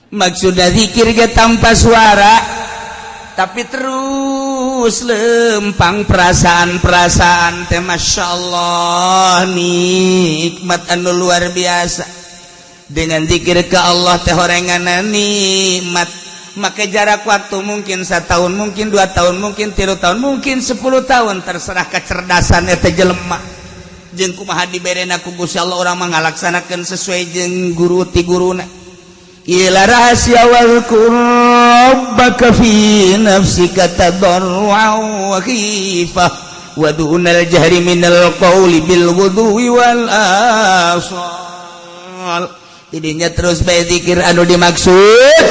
Maksudnya zikir ge tanpa suara, tapi terus lempang perasaan-perasaan teh. Masya Allah, nikmat anu luar biasa dengan zikir ke Allah teh, horengan nikmat. Maka jarak waktu mungkin 1 tahun, mungkin 2 tahun, mungkin 3 tahun, mungkin 10 tahun, terserah kecerdasan eta jelema jeung kumaha diberena ku Gusti Allah. Urang mangalaksanakeun sesuai jeung guru ti guruna. Ila rahasia wadhkur rabbaka fi nafsika tadarru'an wa khifah wa dunal jahri minal qawli bil ghudwi wal asal. Tidinya terus bae zikir anu dimaksud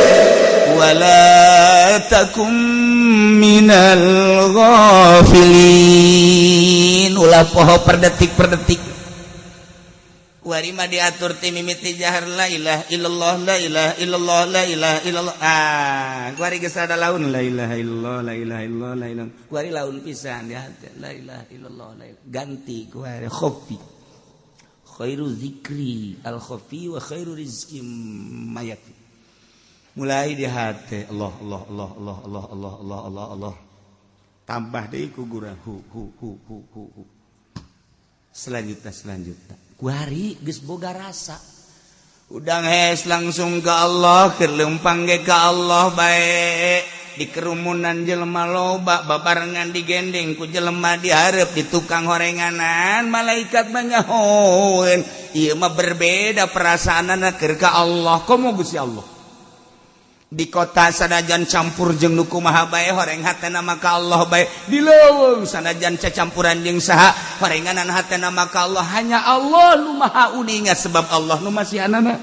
wala takum minal ghafilin, ulah poho per detik per detik. Kuari mah diatur ti mimiti jahar, la ilaha illallah, la ilaha illallah, la ilaha illallah. Ah, kuari geus ada laun, la ilaha illallah, la ilaha illallah, la ilaha. Kuari laun pisan di hati, la ilaha illallah, la ilaha. Ganti kuari khofi. Khairu zikri al khofi wa khairu rizki mayat. Mulai di hati, Allah, Allah, Allah, Allah, Allah, Allah, Allah, Allah, Allah. Tambah deui ku gurang hu hu hu hu hu hu. Selanjutnya, selanjutnya kuari geus boga rasa udang hes langsung ke Allah, keur lempang ge ka Allah bae. Di kerumunan jelema loba, babarengan digendeng ku jelema dihareup di tukang horenganan, malaikat mah nyahoeun ieu mah berbeda perasaanana keur ka Allah. Komo Gusti Allah di kota, sanajan campur jeung nu kumaha bae, horeng hatena mah ka Allah bae. Di leuweung, sanajan cacampuran jeung saha, horenganan hatena mah ka Allah. Hanya Allah nu maha uninga, sebab Allah nu masihanana.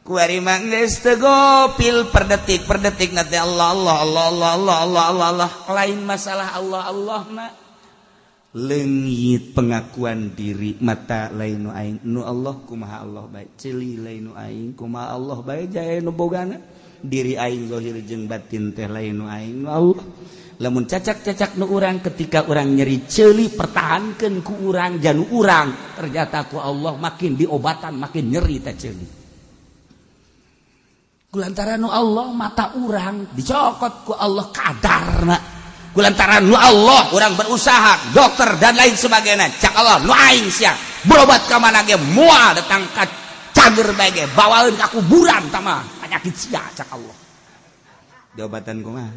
Kuari mah geus teu gopil, per detik per detik na teh Allah, Allah, Allah, Allah, Allah, Allah, Allah, Allah. Lain masalah Allah Allah na leungit, pengakuan diri mata lain nu aing, nu Allah. Kumaha Allah bae, ceuli lain nu aing, kumaha Allah bae, jae nu bogana diri aing zahir jeung batin teh lain nu aing, nu Allah. Lamun cacak-cacak nu urang, ketika urang nyeri ceuli, pertahankeun ku urang janu urang, ternyata ku Allah makin diobatan makin nyeri teh ceuli. Kulantaran nu Allah, mata urang dicokot ku Allah kadarna. Kulantaran nu Allah, urang berusaha dokter dan lain sebagainya, cak Allah nu aing sia berobat ka mana ge moal datang ka cager bae ge, bawaeun ka kuburan tama penyakit sia, cak Allah. Diobatan kumaha?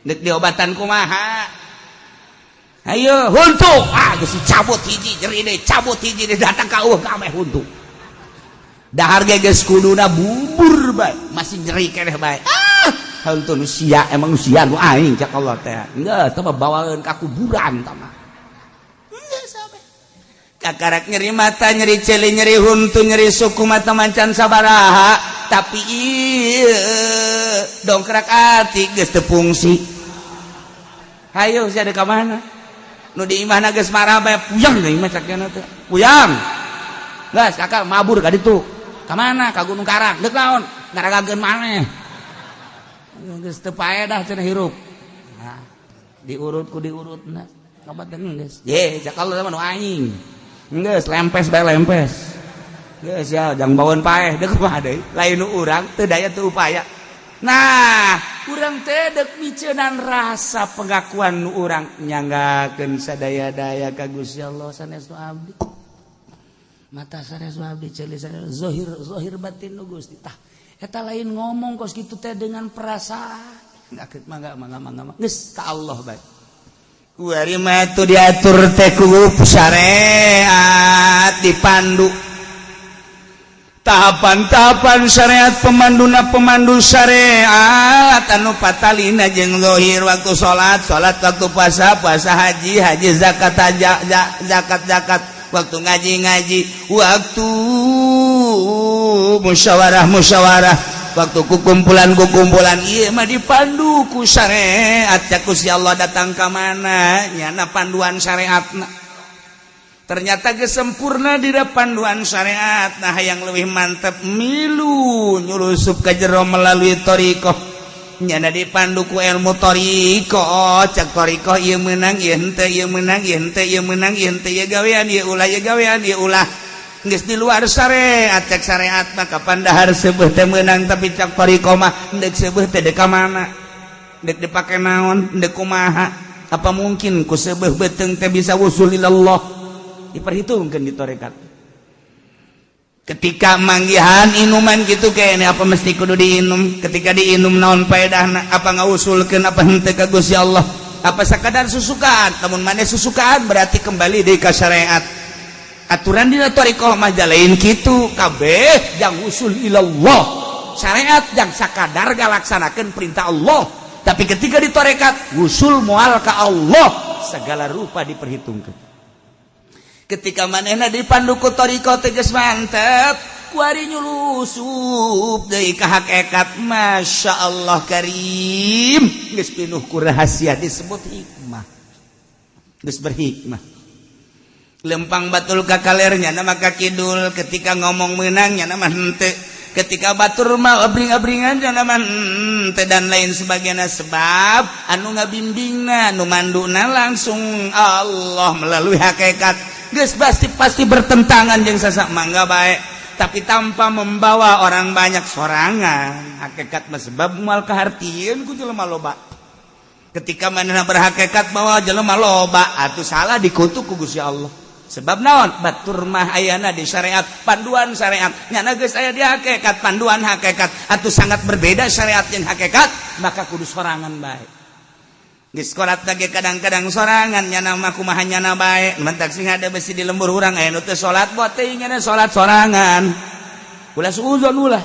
Dek diobatan kumaha? Ayo huntu, ah, geus dicabut hiji, nyeri deui, cabut hiji deui, datang ka eueuh kabeh huntu. Dahar ge geus kuduna bubur bae, masih nyeri keneh bae. Ah, huntu nu sia, emang nu sia nu aing, cak Allah teh. Geus teh bawaeun ka kuburan tah mah. Geus sampe kakarak nyeri mata, nyeri ceuli, nyeri huntu, nyeri suku, mata macan sabaraha, tapi ieu dongkrak ati geus teu fungsi. Hayo sia ka mana nu di imahna geus marah bae, puyeng deui mah cak teh, puyeng. Geus kakak mabur ka ditu. Ka mana? Ka Gunung Karang. Deuk naon? Ngaragakeun maneh. Geus teu paedah cenah hirup. Nah, diurut ku diurutna. Kabaten geus. Ye, cak Allah mah nu aing. Geus lempes bae, lempes. Geus ya, jang bawaeun paeh deuk kumaha deui? Lain nu urang, teu daya teu upaya. Nah, urang teh deuk miceunan rasa pengakuan nu urang, nyanggakeun sadaya-daya ka Gusti Allah, sanes nu abdi. Mata sanes nu abdi, ceuli sanes, zahir zahir batin nu Gusti. Tah, eta lain ngomong kos kitu teh, dengan perasaan. Enggak, mangga, mangga, mangga, geus ka Allah bae. Kuari mah itu diatur teh ku syariat, dipandu tahapan-tahapan syariat, pemanduna pemandu syariat anu patalina jeung zahir. Waktu salat, salat, waktu puasa, puasa, haji, haji, zakat, zakat, zakat, waktu ngaji, ngaji, waktu musyawarah, musyawarah, waktu kukumpulan, kukumpulan, ieu mah dipandu ku syariat. Cak Gusti Allah datang ka mana nyana panduan syariatna, ternyata kesempurna di panduan syariat. Nah, yang lebih mantap milu nyulusup ke jero melalui thoriqoh, nyana dipandu ku ilmu thoriqoh. Cak thoriqoh, ieu menang, ieu henteu, ieu menang, ieu henteu, ieu menang, ieu henteu, ieu gawean, ieu ulah, ieu gawean, ieu ulah. Geus di luar syariat. Cek syariat mah kapan dahar seubeuh teh meunang, tapi cak thariqah mah endek seubeuh teh dek ka mana, dek dipake naon, dek kumaha? Apa mungkin ku seubeuh beuteung teh bisa wusul ilallah? Diperhitungkeun di tarekat. Ketika manggihan inuman gitu kayaknya, apa mesti kudu diinum? Ketika diinum, naon paedahna? Apa ngausulkeun apa henteu ka Gusti Allah? Apa sakadar susukaan? Lamun maneh susukaan, berarti kembali deui ka syariat. Aturan dina thariqah mah lain kitu, kabeh jang usul ilallah. Syariat jang sakadar ngalaksanakeun perintah Allah, tapi ketika di tarekat usul moal ka Allah, segala rupa diperhitungkan. Ketika manehna dipandu ku thariqah tegas mantep, kuari nyulusup deui ka hakikat. Masya Allah karim, geus pinuh ku rahasia, disebut hikmah, geus berhikmah. Lempang batul ka kalernya nama ka kidul, ketika ngomong menangnya nama hente, ketika batur mah abring-abringan nama hente, dan lain sebagainya, sebab anu ngabimbingna, anu manduna langsung Allah melalui hakikat. Geus pasti pasti bertentangan jeung sasak, mangga baik, tapi tanpa membawa orang banyak, sorangan hakikat mah, sebab moal kahartieun ku jelema loba. Ketika manehna berhakikat bawa jelema loba atuh salah, dikutuk ku Gusti Allah. Sebab naon? Batur mah ayana di syariat, panduan syariat, nyana geus aya di hakikat, panduan hakikat. Atuh sangat berbeda syariat jeung hakikat, maka kudu sorangan bae. Geus korat lagi, kadang-kadang sorangan nyana mah kumaha nyana bae. Mentak sing ada besi di lembur urang, aya nu teu salat, buat teuing salat sorangan. Ulah suuzon, ulah.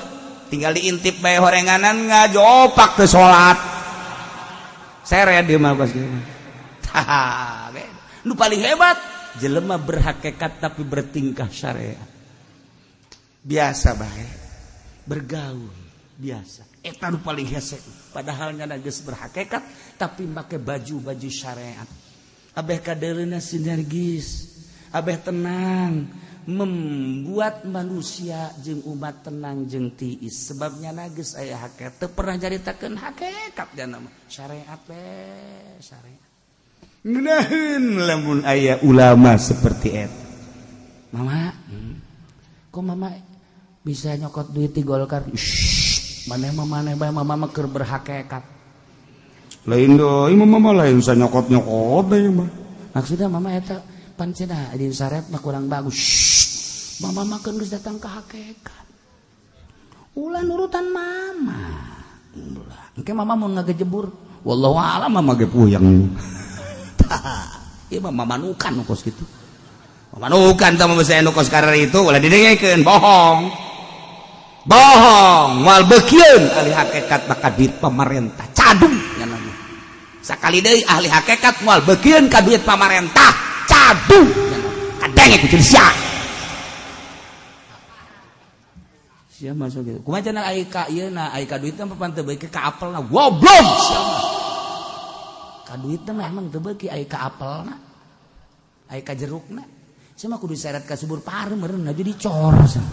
Tinggal diintip bae, horenganan ngajopak teu salat. Seret dia mah kos kieu. Tah, nu paling hebat jelema berhakikat tapi bertingkah syariat, biasa bae bergaul biasa. Eta nu paling hese, padahal nyana geus berhakikat tapi make baju-baju syariat. Abeh kadereuna sinergis, abeh tenang, membuat manusia jeung umat tenang jeung tiis, sebabnya geus aya hakikat. Teu pernah nyaritakeun hakikat, nyana mah syariat we, syariat. Ngeunaheun lamun aya ulama seperti eta. Mama, Kok mama bisa nyokot duit di Golkar? Shh, maneh mah maneh bae, mama mah keur berhakikat. Lain deui, mama mah lain sa nyokot-nyokot deui mah. Maksudnya mama eta pan cenah di syariat mah kurang bagus. Shh, mama mah kan geus datang ke hakikat. Ulah nurutan mama. Ulah. Engke mama mau ngagejebur. Wallahu a'lam, mama ge puyeng. Ieu mah mamanukan kos kitu. Mamanukan tah mah nu kos karar itu, ulah didengekeun, bohong. Bohong, moal beukieun ahli hakikat maka duit pemerintah cadung nya mah. Sakali deui, ahli hakikat moal beukieun ka duit pamarentah, cadung nya mah. Kadenge ku jeung sia. Sia masuk gitu. Kumaha cenah ai ka ieu na, ai ka duit mah pan teu beuki ka apelna. Goblok sia mah. Ka duit mah emang teu beuki, ai ka apelna. Ai ka jerukna. Sia mah kudu seret ka subur pareum meureun jadi cor sia.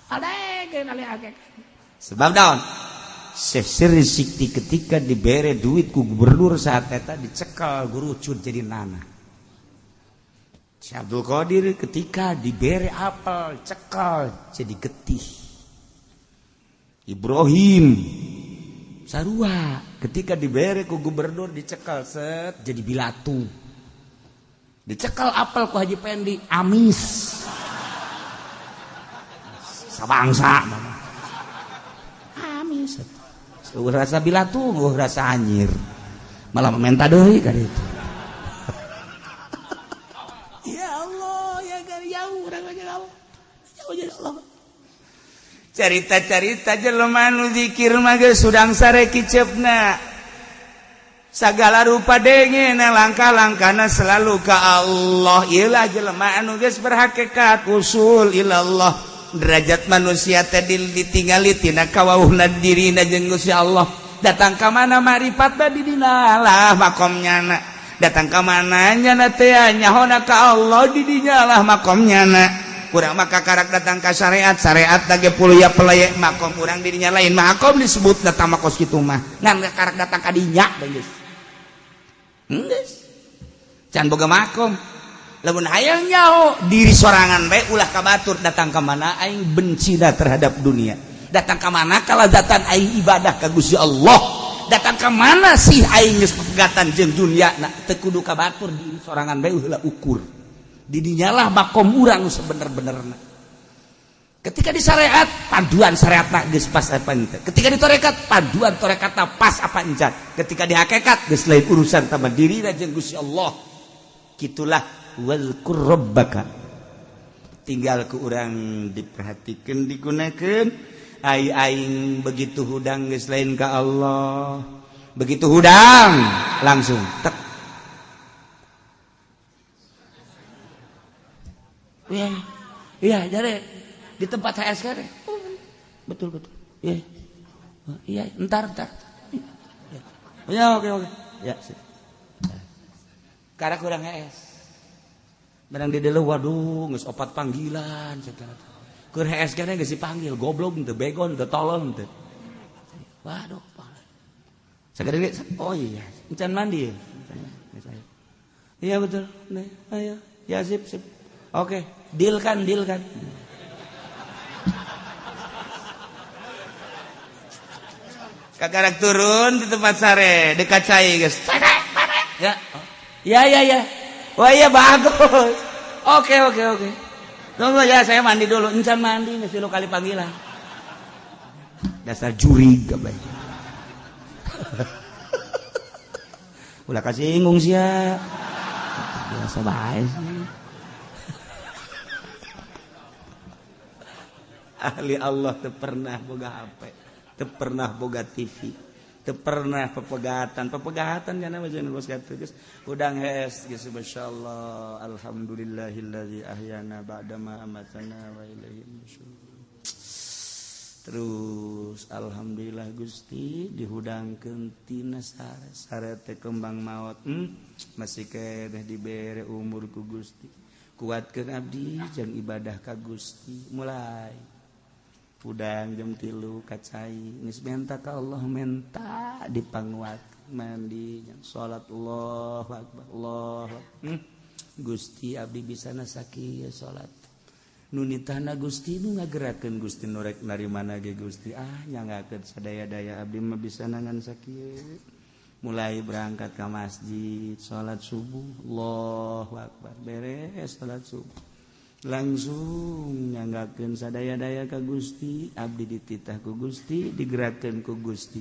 Adegeun ahli hakikat. Sebab naon? Syekh Sirri Sikti ketika dibere duit ku gubernur saat eta, dicekal gurucut jadi nanah. Syekh Abdul Qadir ketika dibere apel, cekal jadi getih. Ibrahim sarua, ketika dibere ku gubernur, dicekal set jadi bilatu. Dicekal apel ku Haji Pendi, amis. Sabangsa amis. Eueuh rasa bilatu, eueuh rasa anyir. Malah meminta deui ka ditu. Ya Allah, ya kan jauh urang mah jeung Allah. Jauh jeung Allah. Carita-carita jelema nu zikir mah geus sudang sare kiceupna. Sagala rupa dengena, langkah-langkahna selalu ka Allah. Ieulah jelema anu geus berhakikat usul ilallah. Derajat manusia teh ditinggali tina kawauhna dirina jeung Gusti Allah. Datang ka mana marifat di dina lah makom nyana. Datang ka mana nyana teh nyahona ka Allah, di dinya lah makom nyana. Kurang maka karak datang ka syariat, syariat lagi puluh ya pelaya makom urang dirinya lain makom disebut datang makos kitu mah ngan karak datang ka dinya geus. Geus can boga makom. Lamun hayang nyaho diri sorangan bae, ulah ka batur. Datang ka mana aing bencina terhadap dunia, datang ka mana kalazatan aing ibadah ka Gusti Allah, datang ka mana sih aing geus pegatan jeung dunia. Nah, teu kudu ka batur, diri sorangan bae heula ukur. Didinyalah makom urang sebener-benerna. Ketika di syariat, panduan syariat geus pas apa ente. Ketika di torekat, panduan torekat pas apa encan. Ketika di hakikat, geus lain urusan tambah diri jeung Gusti Allah. Gitulah wazkur rabbaka. Tinggal ke urang diperhatikan, digunakan. Ai aing begitu hudang geus lain ka Allah. Begitu hudang langsung tek. Iya, iya, jadi di tempat HSK. Betul, betul. Iya. Iya, entar, entar. Ya, oke, oke. Ya, sip. Karena kurang HS. Barang di dulu, waduh, geus opat panggilan segala. Keur HS kene geus dipanggil, goblok teu, bego teu, tolol teu. Waduh, sagede ge, oh iya, encan mandi ya. Iya betul. Nih, ayo. Ya sip, sip. Oke, deal kan, deal kan. Kakarak turun di tempat sare dekat cai guys. Ya. Ya ya ya. Wah iya bagus. Oke oke oke. Tunggu ya, saya mandi dulu. Encan mandi geus tilu kali panggilan. Dasar jurig kabeh. Ulah kasinggung sia. Biasa bae sih. Ahli Allah teu pernah boga HP, teu pernah boga TV, teu pernah pepegatan. Pepegatan kana mah jeung bos kitu geus hudang hees geus masyaallah. Alhamdulillahillazi ahyana ba'da ma amatana wa ilaihi nusyur. Terus alhamdulillah Gusti dihudangkeun tina sare, sare teh kembang maot. Masih keneh dibere umur ku Gusti. Kuatkeun abdi jeung ibadah ka Gusti. Mulai hudang jam 3 kacai geus menta ka Allah, menta dipanguat mandi salat Allahu akbar Allah. Gusti abdi bisa sakieu salat nu nitahna Gusti nu ngagerakeun Gusti nu rek narimana ge Gusti, ah nyanggakeun sadaya-daya abdi mah bisa nangan sakieu. Mulai berangkat ke masjid salat subuh Allahu akbar, beres salat subuh langsung nyanggakeun sadaya-daya ka Gusti. Abdi dititah ku Gusti, digerakkeun ku Gusti,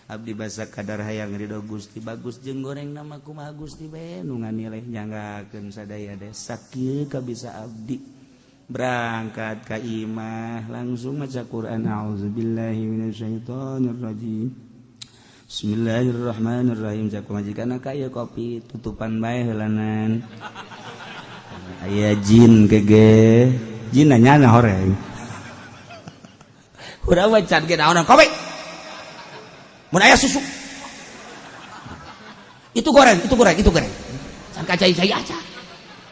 abdi basa kadar hayang ridho Gusti, bagus jeung goreng nama kumaha Gusti bae nu nganilai. Nyanggakeun sadaya-daya sakieu kabisa abdi berangkat ka imah langsung maca Quran. Auzubillahi minasyaitonir rajim, bismillahirrahmanirrahim. Cak majikan ka ieu kopi tutupan bae heulanan. Aya jin kege jin nanya na horeng urang mah can ge naonan kopi mun aya susu itu goreng, itu goreng, itu goreng can kacai-cai aja.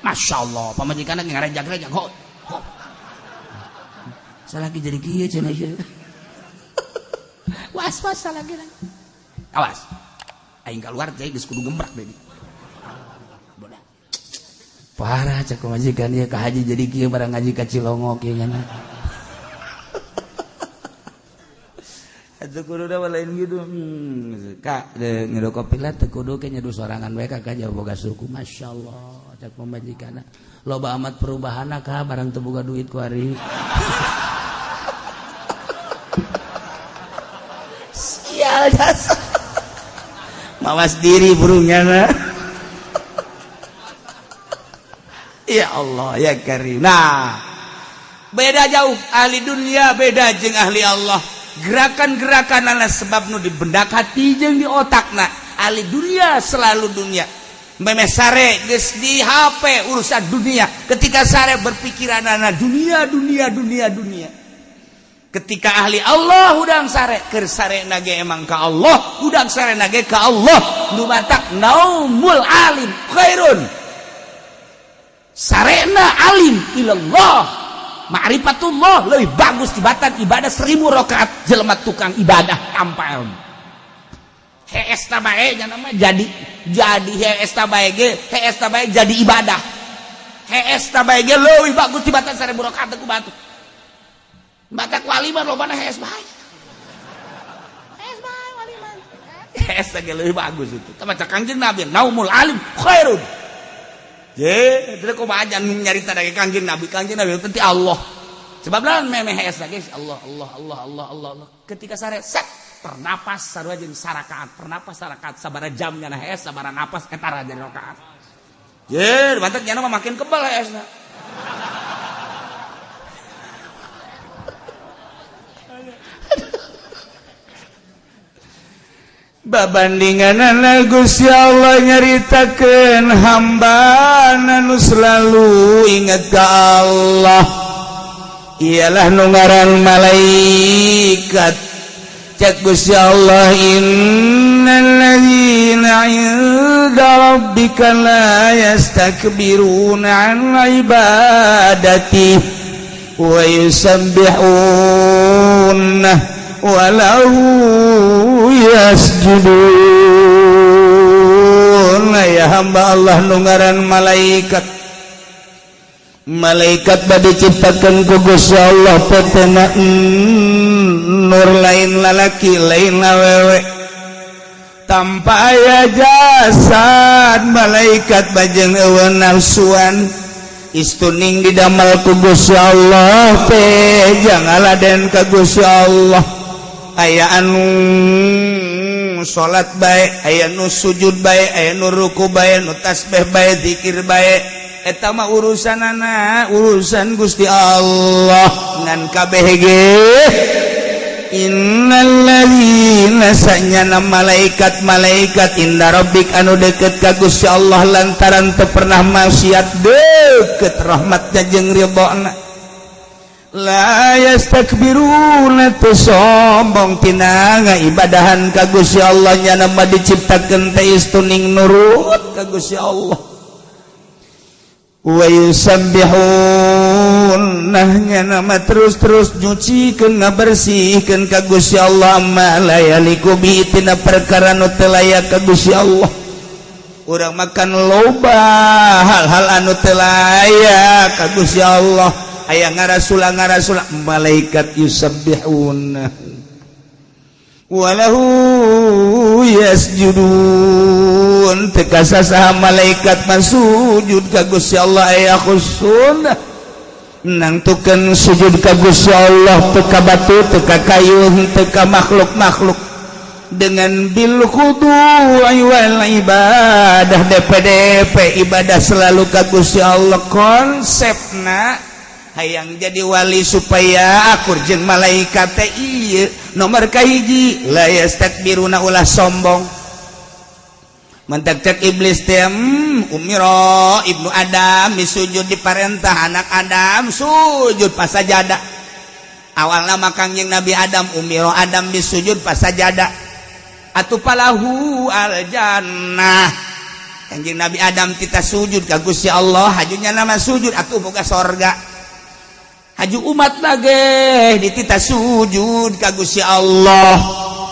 Masyaallah pamajikanna ngarejag-rejag ho ho salaki jadi kieu cenah ieu. Was-was salaki. Awas aing keluar cai geus kudu gembrak deui. Parah cek majikan ieu ka haji jadi kieu barang ngaji ka Cilongok ieu nya. Atuh kudu da lain gitu. Kak nyeduh kopi lah teu kudu ke nyeduh sorangan bae kakak jauh boga suku. Masyaallah cek pamajikanna. Loba amat perubahanna ka barang teu boga duit ku ari. Sial jasa. Mawas diri burungnya na. Ya Allah ya Karim. Nah, beda jauh ahli dunia beda jeung ahli Allah. Gerakan-gerakan adalah sebab nu dibendak hati jeung di otakna. Ahli dunia selalu dunia. Memeh sare geus di HP urusan dunia. Ketika sare berpikiranana dunia dunia dunia dunia. Ketika ahli Allah hudang sare keur sare nage emang ka Allah, hudang sare nage ka Allah. Nu matak naumul alim khairun. Sarena alim ilallah ma'rifatullah lebih bagus tibatan ibadah 1000 rakaat jelema tukang ibadah tanpa ilmu. Hees ta bae nya nama jadi hees ta bae ge, hees ta bae jadi ibadah. Hees ta bae ge leuwih bagus tibatan 1000 rakaat ku batu. Batak wali mah lobana hees bae. Hees bae wali mah. Hees ge leuwih bagus itu. Tah maca Kangjeng Nabi naumul alim khairun. Je, teu kumaha aja nyarita dari Kangjeng Nabi, Kangjeng Nabi teh Allah. Sebab lawan memeh hees lagi Allah Allah Allah Allah Allah Allah. Ketika sare set pernapas sarua jeung sarakaat, pernapas sarakaat sabara jamnya na hees sabara napas eta jadi rakaat. Ye, mantak nyana mah makin kebal heesna. Babandingan Gusti Allah nyaritakeun hamba nu selalu ingat ka Allah ialah nu ngaran malaikat. Cek Gusti Allah innal ladzina 'inda rabbika la yastakbiruna 'an ibadati wa yusabbihuna walau yasjudun. Ya hamba Allah nu ngaran malaikat, malaikat bade diciptakeun ku Gusti Allah petena nur lain lalaki lain awewe tanpa aya jasad. Malaikat bajeng eueuh nafsuan istuning didamel ku Gusti Allah teh jangaladen ka Gusti Allah. Aya anu salat bae, aya nu sujud bae, aya nu ruku bae, nu tasbih bae, zikir bae, eta mah urusanana urusan Gusti Allah. Ngan kabeh ge innal ladzina sanyana malaikat-malaikat inda rabbik anu deket ka Gusti Allah lantaran teu pernah maksiat deket rahmatnya jeung ridhona. La yastakbiruna teu sombong tina ngaibadahan ka Gusti Allah nyana mah diciptakeun teh istuning nurut ka Gusti Allah. Wa yusabbihuna nyana mah terus-terus nyucikeun ngabersihkeun ka Gusti Allah ma la yaliku bi tina perkara nu teu layak ka Gusti Allah. Urang makan loba hal-hal anu teu layak ka Gusti Allah. Aya ngarasula ngarasula malaikat yusabbihuna walahu yasjudun. Teu kasasaha malaikat mah sujud ka Gusti Allah aya khusun nangtukeun sujud ka Gusti Allah teu ka batu teu ka kayu teu ka makhluk-makhluk dengan bil khudu'i wal ibadah DPDP ibadah selalu ka Gusti Allah. Konsepna hayang jadi wali supaya akur jeung malaikat teh ieu nomor kahiji la yastakbiruna ulah sombong. Mentak cek iblis teh umiro ibnu Adam disujud diparentah anak Adam sujud pasajada. Awalna mah Kangjeng Nabi Adam umiro Adam disujud pasajada atuh palahu aljannah. Kangjeng Nabi Adam kita sujud ka Gusti Allah hajunya nama sujud atuh boga sorga. Haju umat lagi ditita sujud ka Gusti Allah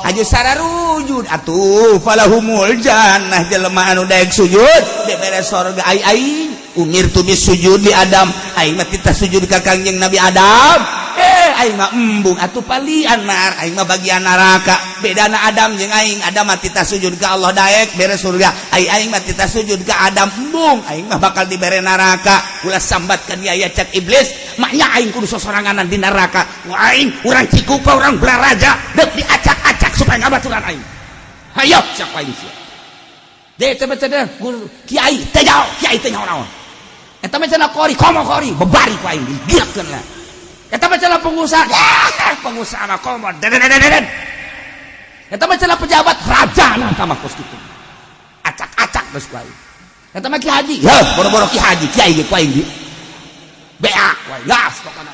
haju sararujud atuh falahumul jannah jelema anu daek sujud dibere sorga. Ai aing umirtu bisujud li Adam aing mah tita sujud ka Kangjeng Nabi Adam aing mah embung atuh palian nar aing mah bagian neraka. Bedana Adam jeung aing, Adam mah tita sujud ka Allah daek bere surga, ai aing mah tita sujud ka Adam embung aing mah bakal dibere neraka. Ulah sambat ka dia ya cek iblis maknya aing kudu sosoranganan di neraka. Aing urang Cikupa urang Balaraja deuk diacak-acak supaya ngabaturan aing. Hayo siapa aing sia deh teh teh kiai teh jauh kiai teh nyaho naon eta mah cenah kori komo kori bebari ku aing digiakeun lah. Eta mah cenah pengusaha pengusaha mah komo deden. Eta mah cenah pejabat raja nah tah mah kos kitu acak-acak geus ku aing. Eta mah ki haji heuh boro-boro ki haji kiai ge ku aing di bea ku aing gas pokona.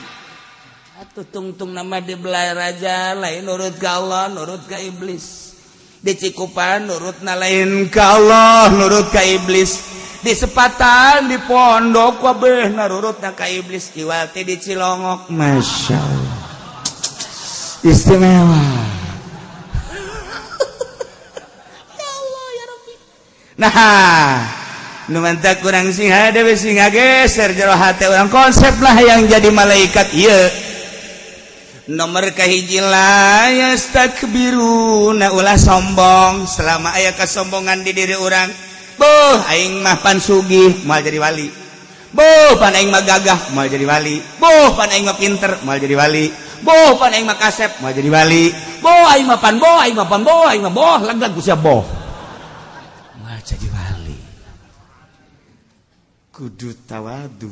Atuh tungtung nama di Balaraja lain nurut ka Allah nurut ka iblis. Di Cikupan nurut na lain ka Allah nurut ka iblis. Di Sepatan di pondok kabeh nurut na ka iblis. Iwal teh di Cilongok Masya Allah istimewa. Ya Allah ya Rabbi. Nah Nu mantak kurang sing hade we sing ngageser jero hate urang, konsep lah yang jadi malaikat ieu. Nomor kahiji, la yastakbiruna, ulah sombong. Selama aya kesombongan di diri urang, boh aing mah pan sugih, moal jadi wali. Boh pan aing mah gagah, moal jadi wali. Boh pan aing mah pinter, moal jadi wali. Boh pan aing mah kasep, moal jadi wali. Boh aing mah pan, boh aing mah pan, boh aing mah boh lag-lag ku sia, boh moal jadi wali. Kudu tawadu.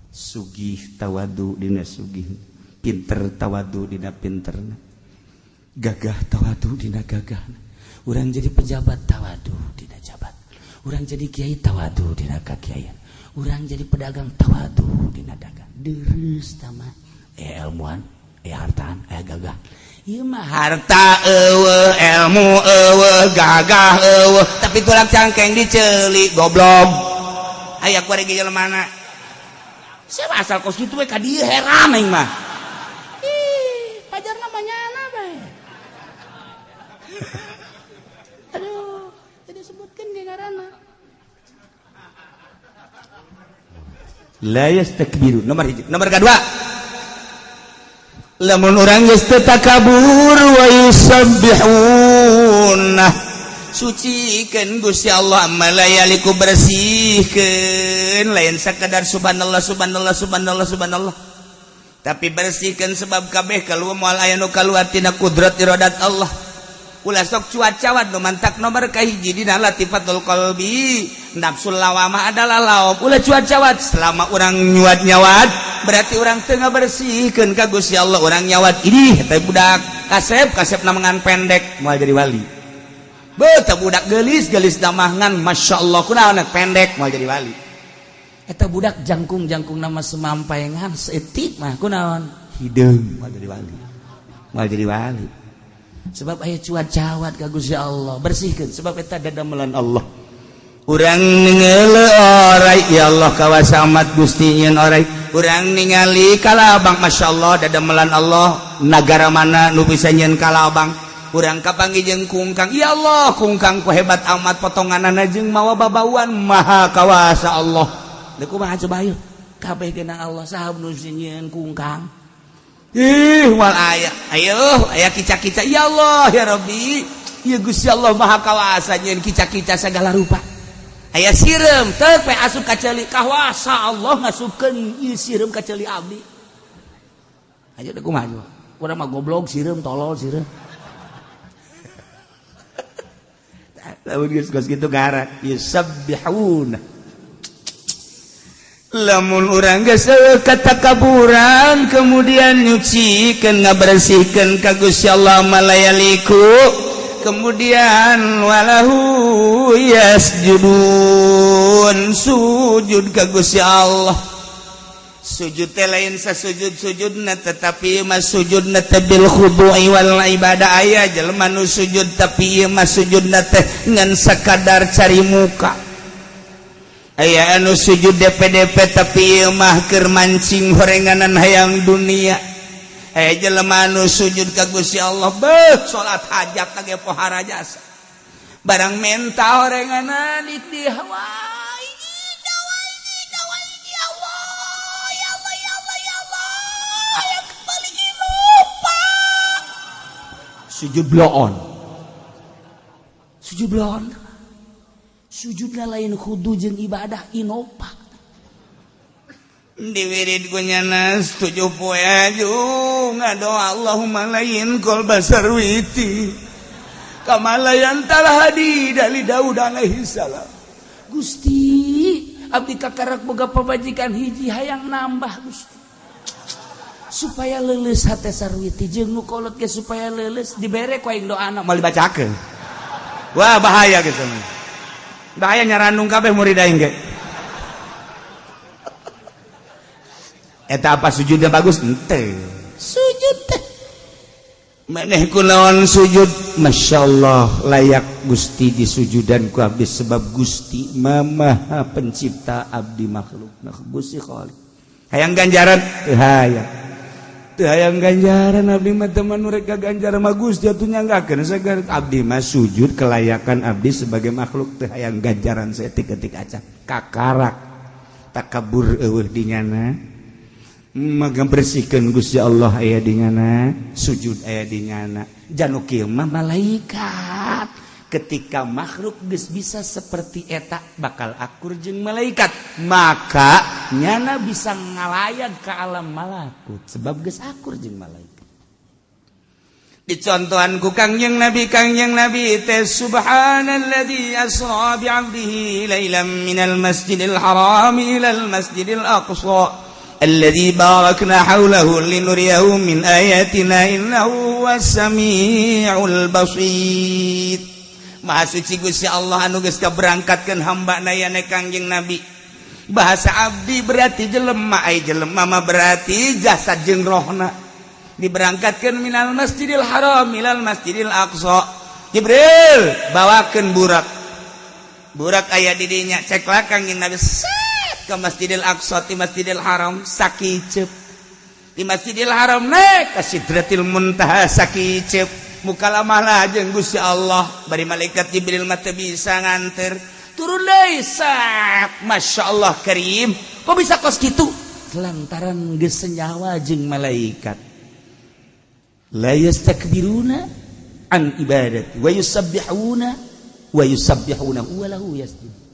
Sugih tawadu dina sugih, pinter tawadu dina pinterna, gagah tawadu dina gagahna. Urang jadi pejabat tawadu dina jabat, urang jadi kiai tawadu dina kakiaian, urang jadi pedagang tawadu dina dagang. Deres tama ilmuan, hartaan, gagah. Ieu mah harta eueuh, ilmu eueuh, gagah eueuh, tapi tulang cangkeng diceuli, goblok. Aya kuari ge jelema mana? Siapa asal kos kitu we ka dieu, heran aing mah. Ih, pajar namanya bae. Aduh, tadi sebutkeun ge ngaranna. La yastakbiru nomor hiji. Nomor kedua, lamun urang geus teu takabur, wa yusabbihuna, sucikeun Gusti Allah malayaliku, bersihkeun. Lain sakadar subhanallah subhanallah subhanallah subhanallah, tapi bersihkan, sebab kabeh kaluar moal aya nu kaluar tina kudrat iradat Allah. Ulah sok cuat-cawat. Nu mantak nomor kahiji dina latifatul qalbi, nafsul lawamah adalah laom. Ulah cuat-cawat. Selama urang nyuat nyawat, berarti urang tengah bersihkeun ka Gusti Allah. Urang nyawat, ini teh budak kasep kasep namangan pendek, moal jadi wali. Beuh budak gelis gelis namangan masya Allah, kunaon pendek, moal jadi wali. Eta budak jangkung jangkung nama semampai ngan seetik mah, kunaon hideung, moal jadi wali, moal jadi wali. Sebab aya cuat-cawat ka Gusti Allah. Bersihkeun, sebab eta dadamelan Allah. Urang ningali orai, ya Allah kawasa amat Gusti nyeun orai. Urang ningali kalabang, masya Allah dadamelan Allah, nagara mana nu bisa nyeun kalabang? Urang kapanggih jeung kungkang, ya Allah kungkang ku hebat amat potonganana jeung mawa babauan, maha kawasa Allah. Deuk kumaha coba ayo kabeh genang Allah, saha nu nyieun kungkang? Ih, moal aya. Ayo, aya kica-kica. Ya Allah, ya Rabbi. Ya Gusti Allah maha kawasa nyieun kica-kica segala rupa. Aya sireum, teu pe asup ka ceuli, kawasa Allah ngasupkeun ieu sireum ka ceuli abdi. Ayo deuk kumaha coba? Urang mah goblok sireum, tolol sireum. Lamun geus geus kitu gara yusabbihuna. Lamun urang geus katakaburan, kemudian nyucikeun, ngabersihkeun ka Gusti Allah malayaliku, kemudian walahu yasjudun, sujud ka Gusti Allah. Sujud teh lain sasujud-sujudna, tetapi mah sujudna teh bil khudu'i wal ibadah. Aya jelema nu sujud, tapi ieu mah sujudna teh ngan sakadar cari muka. Aya anu sujud DPDP, tapi mah keur mancing horenganan hayang dunia. Aya jelema anu sujud ka Gusti Allah, beuh salat hajat ge pohara jasa, barang menta horenganan di hawa. Ya Allah, ya Allah, ya Allah, hayang kembali lupa sujud bloon, sujud bloon. Sujudna lain khudu jeung ibadah, inopa. Diwirid ku nyanas 7 poe aju ngadoa, Allahumma lain qalba sarwiti kama layantal hadida li Daud alaihi salam. Gusti, abdi kakarak boga pamajikan hiji, hayang nambah Gusti, supaya leuleus hate sarwiti jeung nu kolot ge supaya leuleus. Dibere ku aing doana, moal dibacakeun. Wah, bahaya geus, bahaya, nyarandung kabeh murid aing ge. Eta apa sujudnya bagus? Ente sujud teh maneh kunaon sujud? Masya Allah layak Gusti disujudan ku abdi, sebab Gusti Maha pencipta, abdi makhluk. Nah, Gusti Khalik hayang ganjaran teu hayang. Teu hayang ganjaran abdi mah teman mereka ganjaran mah Gusti atuh nyanggakeun sagar abdi mah sujud kelayakan abdi sebagai makhluk teu hayang ganjaran saeutik-eutik acan kakarak takabur eueuh di nyana maka bersihkeun Gusti Allah aya di nyana sujud aya di nyana janu kieu mah malaikat ketika makhluk geus bisa seperti eta bakal akur jeung malaikat maka nyana bisa ngalayag ke alam malakut sebab geus akur jeung malaikat. Dicontohan ku Kangjeng Nabi, Kangjeng Nabi teh subhanalladzi asra bi 'abdihi lailan minal masjidil haram ilal masjidil aqsa alladzi barakna haulahu linuriyahu min ayatina innahu huwas samiul basir. Maha suci Gusti Allah anu geus kaberangkatkeun hamba na yane Kangjeng Nabi. Bahasa abdi berarti jelema, ai jelema mah berarti jasad jeung rohna. Diberangkatkeun minal Masjidil Haram ilal Masjidil Aqsa. Jibril bawakeun burak. Burak aya di dinya, cek lah Kangjeng Nabi set ke Masjidil Aqsa ti Masjidil Haram sakiceup. Di Masjidil Haram naik ka Sidratil Muntaha sakiceup. Mukalamah lah jeung Gusti Allah bari malaikat Jibril mah teu bisa nganter turun deui sat. Masya Allah karim, kok bisa kos kitu lantaran geus senyawa jeung malaikat. La yastakbiruna an ibadati wa yusabbihuna wa yusabbihuna wa lahu yasjud.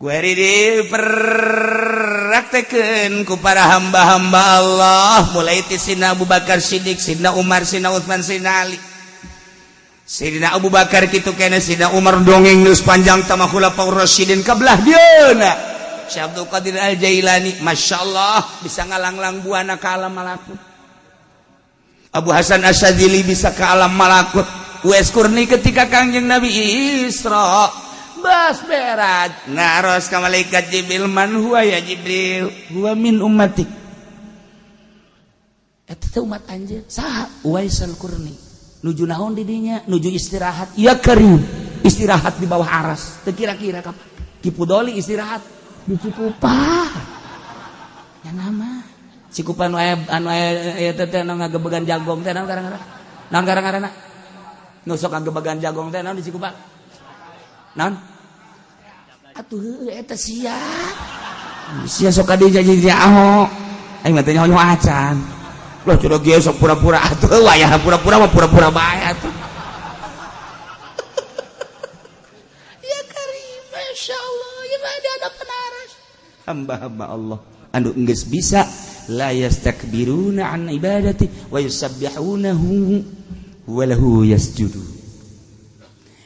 Kuari diperraktekeun ku para hamba-hamba Allah mulai ti Sina Abu Bakar Siddiq, Sina Umar, Sina Utsman, Sina Ali. Sidina Abu Bakar kitu kene, Sina Umar dongeng geus panjang tama Khulafaur Rasyidin kabelah dieuna. Syekh Abdul Qadir Al Jailani masyaallah bisa ngalanglang buana ka alam malakut. Abu Hasan Asy-Syadzili bisa ke alam malakut. Uwais Qarni ketika Kangjeng Nabi Isra bas berat ngaros ka malaikat Jibril, man huwa ya Jibril? Huwa min ummatik. Eta teh umat anjeun. Saha? Uwais Al-Qarni. Nuju naon di dinya? Nuju istirahat. Ya karim, istirahat di bawah aras. Teu kira-kira kapan Ki Pudoli istirahat di Cikupa. Ya nama Cikupa nu aya anu aya eta teh anu ngagebegan jagong teh naon ngaranna? Naon ngaranna? Nu sok ngagebegan jagong teh naon di Cikupa? Naon? Atuh heueuh eta sia. Sia sok ka dieu jadi nyaho. Aing mah teh nyaho acan. Loh curug ieu sok pura-pura atuh wayah pura-pura mah pura-pura bae atuh. Ya karim, masyaallah, ya mah di hadapan aras. Hamba-hamba Allah anu geus bisa la yastakbiruna an ibadati wa yusabbihunahu wa lahu yasjudun.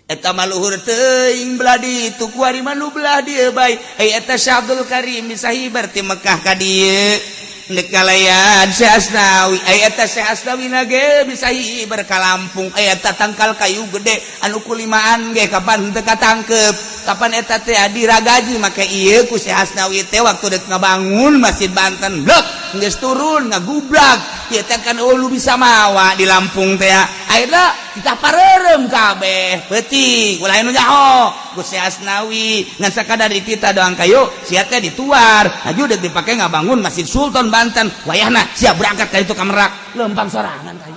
Eta mah luhur teuing belah ditu kuari mah nu belah dieu bae. Ai eta Syekh Abdul Karim bisa hibar ti Mekah ka dieu ndek kalayan Syekh Asnawi. Ai eta Syekh Asnawi na ge bisa hibar ka Lampung. Ai eta tangkal kayu gede anu kulimaan ge kapan teu katangkep. Kapan eta teh diragaji make ieu ku Syekh Asnawi teh waktu dek ngabangun Masjid Banten. Blok geus turun ngagublag. Ieu teh kan eueuh bisa mawa di Lampung teh. Ayeuna ditapareureum kabeh peuting ulah nu nyaho Gusti Asnawi ngan sakadar ditita doang kayu sia teh dituar aju deuk dipake ngabangun Masjid Sultan Banten wayahna sia berangkat ka itu ka Merak lempang sorangan kayu.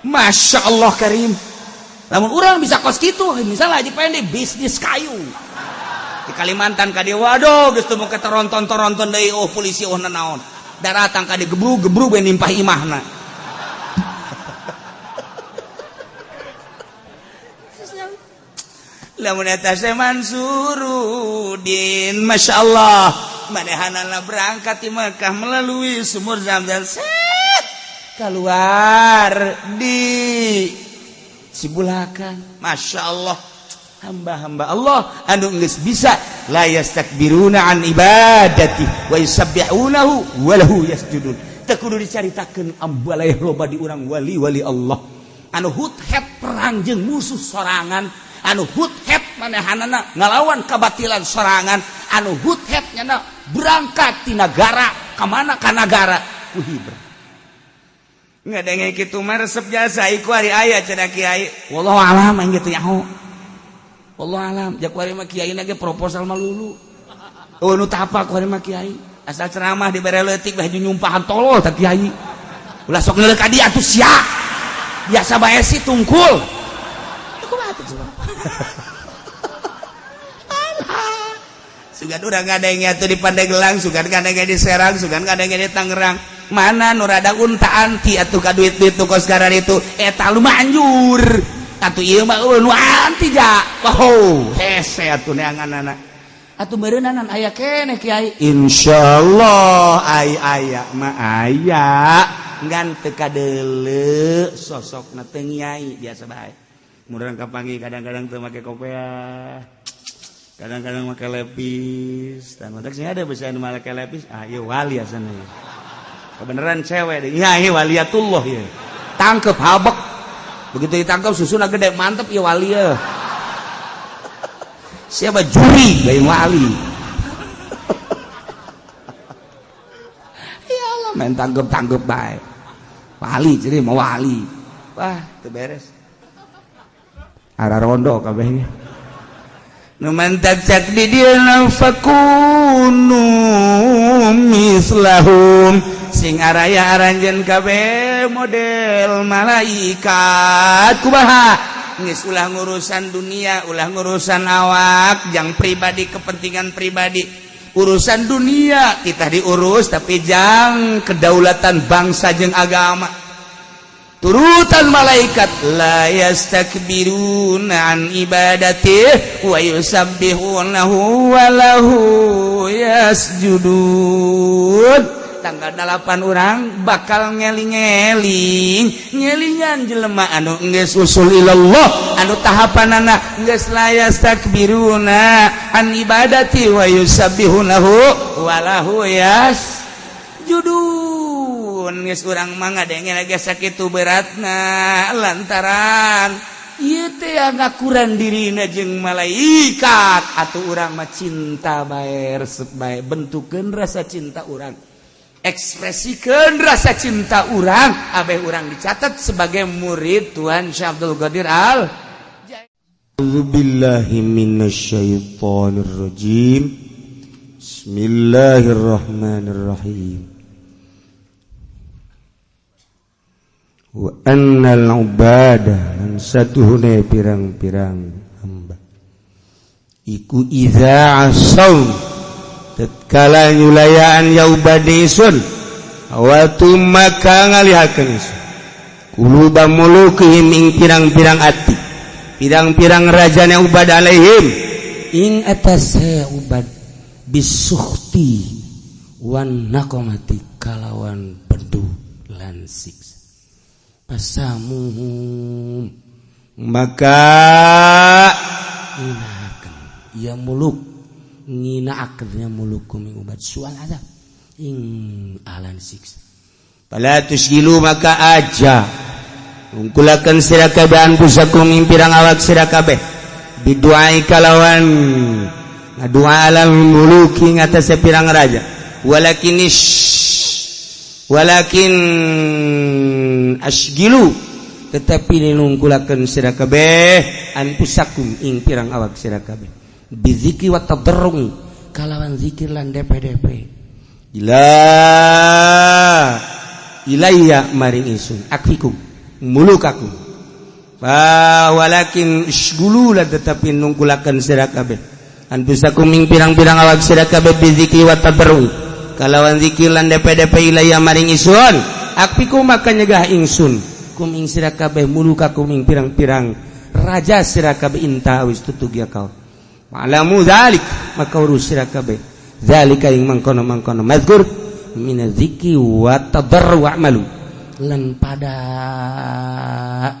Masya Allah karim, lamun urang bisa kos kitu misalnya Haji Pendi bisnis kayu di Kalimantan ka dieu waduh geus teu muka teronton-teronton deui oh polisi oh nanaon daratang ka dieu gebrug-gebrug we nimpah imahna. Lamun eta Syekh Mansurudin Masya Allah manehanana berangkat di Mekah melalui sumur Zamzam set keluar di Cibulakan. Masya Allah hamba-hamba Allah anu geus bisa la yastakbiruna an ibadati wa yusabbihunahu wa lahu yasjudun. Teu kudu dicaritakeun ambaleh loba di urang wali-wali Allah anu huthet perang jeung musuh sorangan, anu huthet manehanana ngalawan kabatilan sorangan, anu huthet nyana berangkat ti nagara ka mana ka nagara ku hibra. Ngadenge kitu mah resep jasa iku ari aya cenah kiai. Wallahu alam aing kitu nyaho. Wallahu alam jak kuari mah kiai ge proposal mah lulu. Oh nu tapa kuari mah kiai. Asal ceramah dibere leutik baju nyumpahan tolol tah kiai. Ulah sok ngeuleuh ka dia atuh sia. Biasa bae sih tungkul. Kumaha teh coba? Sugan urang ngadenge atuh di Pandeglang, sugan ngadenge di Serang, sugan ngadenge di Tangerang. Mana nu rada unta anti atuh ka duit-duit nu kos itu eta lu manjur. Atuh ieu mah eueuh nu anti ja. Oh, hese atuh neanganana. Atuh meureunanan aya keneh kiai. Insyaallah ai aya mah aya. Ngan teu kadeuleu sosokna teu nyai biasa bae. Murang kapanggih kadang-kadang teu make kopeah. Kadang-kadang make lepis. Dan matak sih ada bisa nu make lepis, ah ieu wali asana ya. Kebenaran cewek deh. Ya ieu waliatullah ya. Tangkep habek. Begitu ditangkap susuna gede mantep ya wali ya. Siapa juri lain wali. Ya Allah main tangkep-tangkep bae. Wali jadi mau wali. Wah, teu beres. Ara rondo kabehnya. Nu mantak cak di dieu fakunu mislahum sing araya aranjeun kabeh model malaikat kumaha geus ulah ngurusan dunia ulah ngurusan awak jang pribadi kepentingan pribadi urusan dunia kita diurus tapi jang kedaulatan bangsa jeung agama turutan malaikat la yastakbiruna an ibadatihi wa yusabbihunahu wa lahu yasjudun. Tanggal 8 orang bakal ngeling-ngeling ngelingan jelema anu geus usul ilallah anu tahapanana geus la yastakbiruna an ibadati wa yusabbihunahu wa lahu yasjudun. Geus urang mah ngadenge lagi sakitu beratna lantaran ieu teh ngakuran dirina jeung malaikat atuh urang mah cinta bae resep bae bentukeun rasa cinta urang ekspresikeun rasa cinta urang abeh urang dicatat sebagai murid Tuhan Syekh Abdul Qadir Al A'udzubillahi minasyaitonir rajim. Bismillahirrahmanirrahim. Wa annal ubadah lan satuhune pirang-pirang hamba iku idza asaw tatkala nyulayaan ya ubadisun wa tumaka ngalihakeun isun quluba mulukihim ing pirang-pirang ati pirang-pirang rajana ubad alaihim ing atas ubad bisuhti wan naqamati kalawan bedu lan siksa pasamuhum maka nginakan ya muluk nginaakeun ya mulukum ing ubat sual azab ing alan siksa pala tusgilu maka aja ungkulakeun sira kabeh anfusakum ing pirang awak sira kabeh biduai kalawan ngadua alal muluki ngatasé pirang raja walakin asgilu tetapi nungkulakeun sira kabeh anfusakum ing pirang awak sira kabeh bizikri wa tadarrui kalawan zikir lan DPDP ila ilayya maring ingsun akfikum mulukakum fa walakin isgulu lan tetapi nungkulakeun sira kabeh anfusakum ing pirang-pirang awak sira kabeh bizikri wa tadarrui kalawan zikir lan DPDP ilayya maring ingsun akfikum maka nyegah ingsun kum ing sira kabeh mulukakum ing pirang-pirang raja sira kabeh inta wis tutug ya kau ma'lamu dzalik maka urus sira kabeh zalika ing mangkono-mangkono mazkur minaz zikri wa tadarru wa'malu lan pada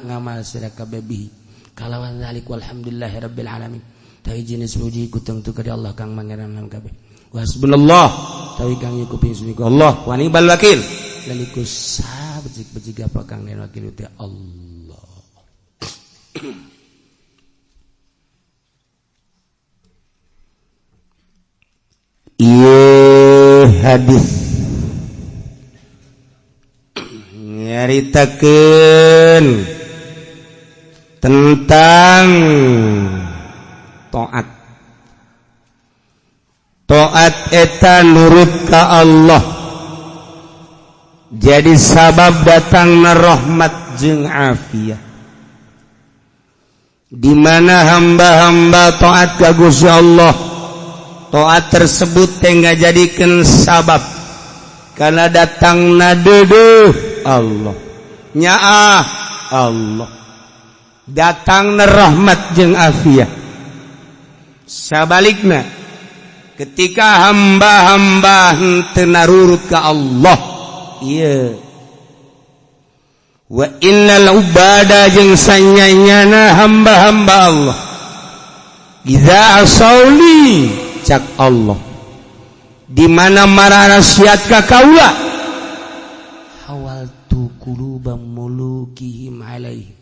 ngamal sira kabeh bihi kalawan zalik walhamdulillahirabbil alamin tawi jenis puji ku tangtu ka Allah kang mangeran lan kabeh wa hasbunallah tawi kang nyukupi ingsun iku Allah wa ni'mal wakil lan iku sabecik-becik apa kang den wakil teh Allah. Ieu hadis nyaritakeun tentang taat. Taat eta nurut ka Allah, jadi sabab datangna rahmat jeung afiah. Di mana hamba-hamba taat ka Gusti Allah, taat tersebut teh ngajadikeun sabab karena datangna deudeuh Allah, nyaah Allah, datangna rahmat jeung afiah. Sabalikna, ketika hamba-hamba henteu narurut ka Allah, ieu wa innal ubada jeung sanyanyana hamba-hamba Allah, idza asauli, cak Allah, di mana marasiat ka kaula, hawaltu quluba mulukihim alaihi,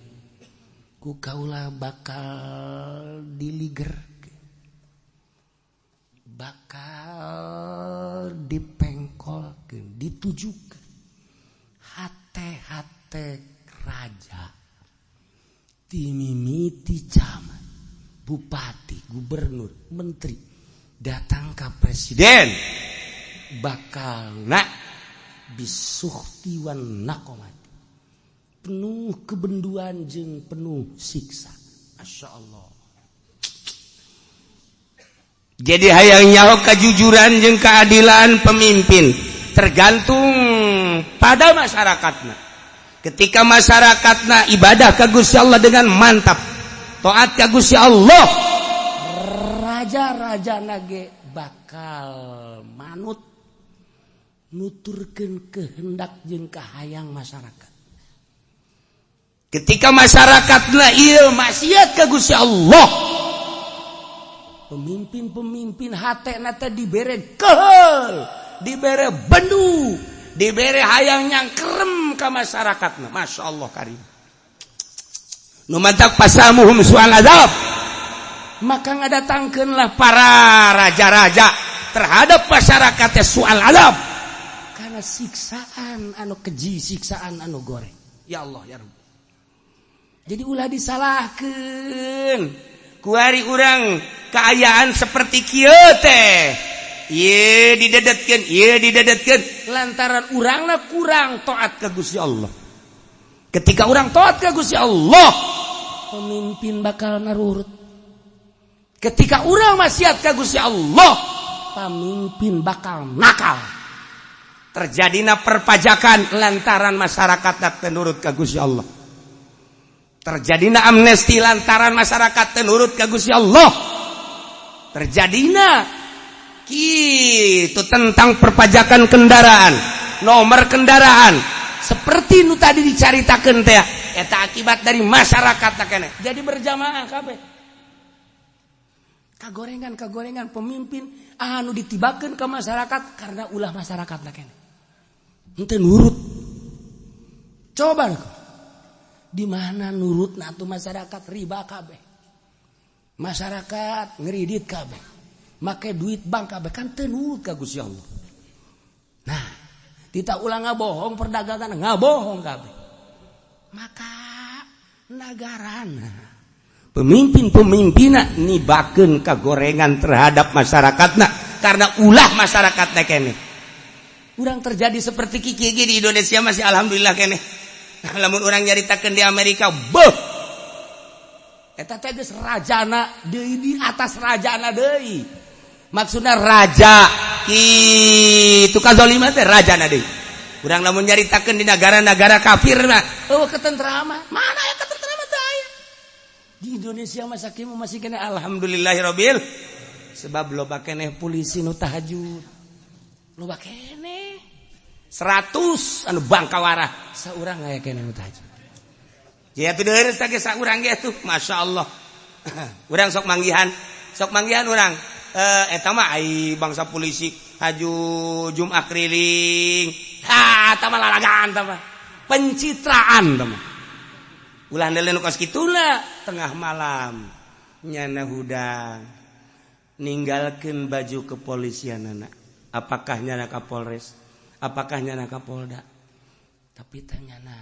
ku kaula bakal diliger, bakal dipengkolkeun, ditujukeun hate-hate raja, timimiti camat, bupati, gubernur, menteri, datang ke presiden, bakal nak bisukhti wan naqomat, penuh kebenduan jeung penuh siksa. Masya Allah. Jadi hayang nyaho kejujuran jeung keadilan pemimpin tergantung pada masyarakatna. Ketika masyarakatna ibadah ka Gusti Allah dengan mantap, taat ka Gusti Allah, raja-raja nage bakal manut, nuturkeun kehendak jeung kahayang masyarakat. Ketika masyarakatna ieu maksiat ka Gusti Allah, pemimpin-pemimpin hatena teh dibere kehel, dibere bendu, dibere hayang nyangkerem ka masyarakatna. Masya Allah karim. Nu mantak fasamuhum su'al azab, maka ngadatangkeunlah para raja-raja terhadap masyarakatnya su'al azab, karena siksaan anu keji, siksaan anu goreng. Ya Allah ya Rabb. Jadi ulah disalahkeun kuari urang keayaan seperti kieu teh, ieu didedetkeun, ieu didedetkeun lantaran urangna kurang taat ka Gusti Allah. Ketika urang taat ka Gusti Allah, pemimpin bakal narurut. Ketika urang maksiat ka Gusti Allah, pemimpin bakal nakal. Terjadina perpajakan lantaran masyarakat teu nurut ka Gusti Allah. Terjadina amnesti lantaran masyarakat teu nurut ka Gusti Allah. Terjadina gitu tentang perpajakan kendaraan, nomor kendaraan, seperti nu tadi dicaritakeun teh, eta akibat dari masyarakat keneh. Jadi berjamaah kabeh kagorengan, kagorengan pemimpin anu ditibakeun ke masyarakat karena ulah masyarakat keneh henteu nurut. Coba di mana nurut tuh masyarakat? Riba kabeh, masyarakat ngeridit kabeh, make duit bank kabeh, kan teu nurut ka Gusti Allah. Nah, tidak ulang ngabohong, perdagangan ngabohong kabeh, maka nagarana pemimpin-pemimpinna nibakeun kagorengan terhadap masyarakatna karena ulah masyarakatna keneh. Urang terjadi seperti kieu di Indonesia masih alhamdulillah keneh. Lamun urang nyaritakeun di Amerika, beuh, eta teh geus rajana deui, di atas rajana deui. Maksudna raja kitu kazaliman teh rajana deui. Urang lamun nyaritakeun di negara-negara kafir mah, eueuh ketentraman. Mana ya ketentraman teh aya? Di Indonesia masa kieu masih keneh alhamdulillahirabbil, sebab loba keneh polisi nu tahajud. Loba keneh. 100 anu bangkawara saurang aya keneh nu tahajud. Ya tuh deres ge saurang ge tuh, Masya Allah. Urang sok manggihan urang eta mah ai bangsa polisi haju Jumat keliling. Ha, eta mah lalagan, eta mah pencitraan, eta mah ulah nu kos kituna. Tengah malam nyana hudang ninggalkeun baju kepolisian anak, apakah nyana Kapolres, apakah nyana Kapolda, tapi tanyana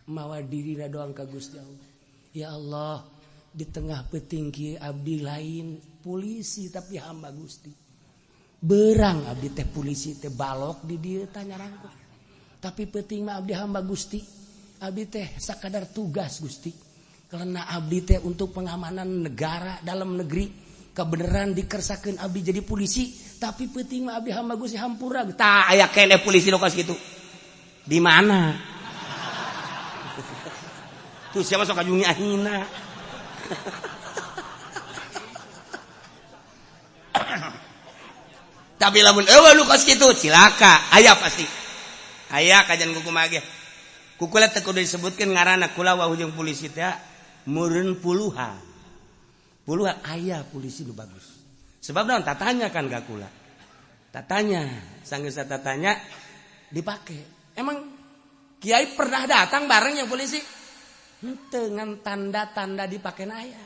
mawa diri doang ka Gusti Allah. Ya Allah, di tengah peuting kieu abdi lain polisi tapi hamba Gusti. Berang abdi teh polisi teh balok di dieu tah nyarangku. Tapi penting mah abdi hamba Gusti. Abdi teh sakadar tugas Gusti. Karena abdi teh untuk pengamanan negara dalam negeri, kebenaran dikersakeun abdi jadi polisi, tapi penting mah abdi hamba Gusti hampura. Tah aya keneh polisi nu kos kitu. Di mana? Tuh siapa sok kajungi ahina. Tapi lamun eueuh nu kos kitu cilaka, aya pasti. Aya kajian kuku mah ge. Kukula teu kudu disebutkeun ngaranna kula wau jeung polisi teh meureun puluhan. Puluhan aya polisi nu bagus. Sebab naon tatanya kan ka kula. Tatanya, sanggeus tatanya dipake. Emang kiai pernah datang bareng yang polisi? Henteu, ngan tanda-tanda dipake na aya.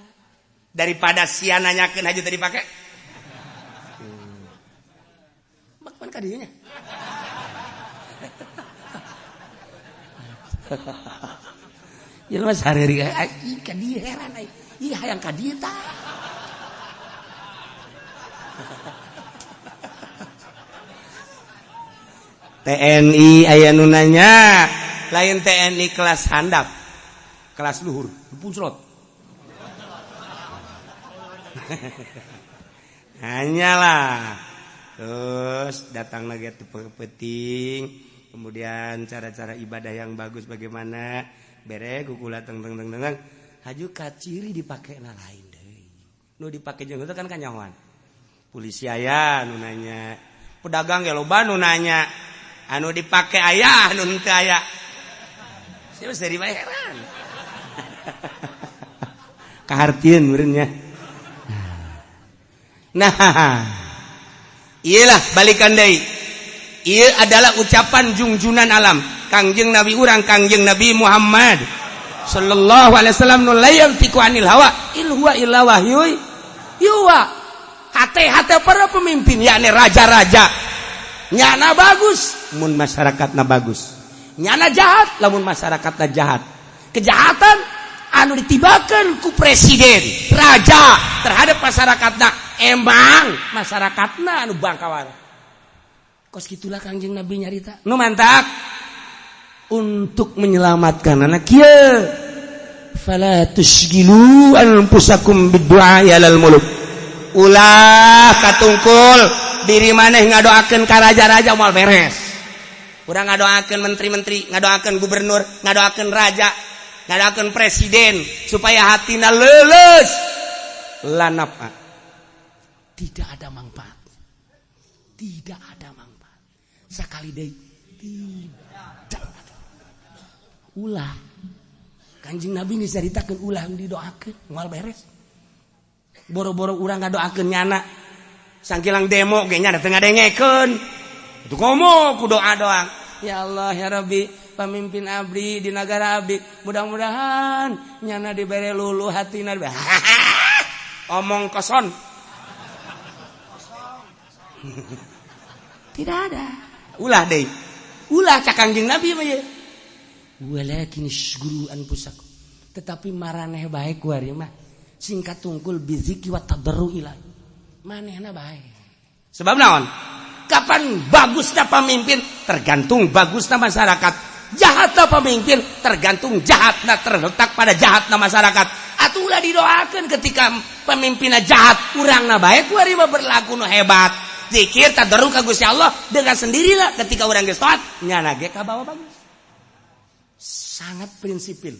Daripada sia nanyakeun aja tadi dipake. Bak pan ka dieu nya. Jelema sareureui ih ka dieu heran ai. Ih hayang ka dieu tah. TNI aya nu nanya, lain TNI kelas handap, kelas luhur, dipuncrot. Hanyalah. Terus datang lagi peting, kemudian cara-cara ibadah yang bagus bagaimana, bere kukula teng teng teng teng, haju kaciri dipake na lain deui. Nu dipake jeung itu kan kanyahoan. Polisi aya nu nanya, pedagang ge loba nu nanya. Anu dipake aya, anu henteu aya. Saya dari heran. Kahartieun meureun nya. Nah, iyalah balikan deui. Ieu adalah ucapan jungjunan alam. Kangjeng Nabi urang, Kangjeng Nabi Muhammad sallallahu alaihi wasallam nu la yantiqu anil hawa in huwa illa wahyu yuha. Hate-hate para pemimpin yakni raja-raja. Nyana bagus mun masyarakatna bagus, nyana jahat lamun masyarakatna jahat. Kejahatan anu ditibakeun ku presiden raja terhadap masyarakatna, emang masyarakatna anu bangkawara. Kos kitulah Kangjeng Nabi nyarita nu mantak untuk menyelamatkan anak kieu. Fala tusgilu anfusakum biddu'a alal muluk. Ulah katungkul diri maneh ngadoakeun ka raja-raja moal beres. Urang ngadoakeun menteri-menteri, ngadoakeun gubernur, ngadoakeun raja, ngadoakeun presiden supaya hatina leuleus. Lanapa? Tidak ada manfaat. Tidak ada manfaat. Sakali deui tidak ada. Ulah. Kanjeng Nabi geus caritakeun ulah didoakeun moal beres. Boro-boro urang ngadoakeun nyana sangkilang demo ge nya teu ngadengekeun. Itu komo ku doa doang. Ya Allah ya Rabbi, pamimpin abdi di negara abdi, mudah-mudahan nyana dibere luluh hatina. Omong kosong. Tidak ada. Ulah deui. Ulah cak Kangjeng Nabi mah ye. Walakin syukuru anfusakum. Tetapi maraneh bae ku ari mah singkat tungkul bizikri wa tadarru ilahi. Manehna bae. Sebab naon? Kapan bagusnya pemimpin tergantung bagusnya masyarakat. Jahatnya pemimpin tergantung jahatnya, terletak pada jahatnya masyarakat. Atuh ulah didoakeun ketika pemimpinnya jahat, urangna bae ku ari mah berlaku nu hebat. Zikir tadarru ka Gusti Allah dengan sendirilah ketika urang geus taat nyana ge kabawa bagus. Sangat prinsipil.